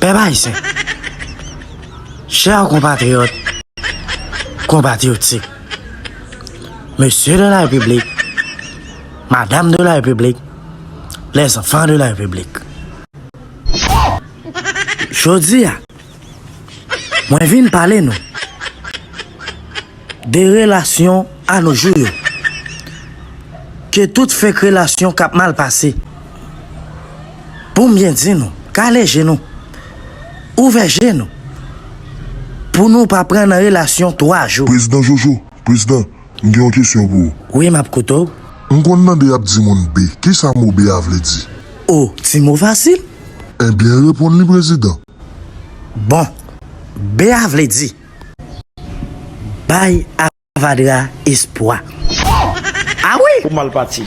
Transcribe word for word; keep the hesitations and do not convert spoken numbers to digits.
Pèp ayisyen, chè konpatriyòt, konpatriyotik, mesye de la repiblik, madam de la repiblik, lèzanfan de la repiblik. Jodi a, mwen vin pale nou de relasyon a nou jou yo. Ke tout fèk relasyon k ap mal pase. Pou m byen di nou, kale je nou, ouvè je nou, pou nou pa pran nan relasyon twa jou. Prezidan Jojo, prezidan, m gen yon kesyon pou ou. Wi, m ap koute w. M konn tande y ap di moun B. Kisa mo B a vle di? O, ti mo fasil. Ebyen, reponn li, prezidan. Bon, B a vle di bay avadra espwa. A wi! Ou mal pati.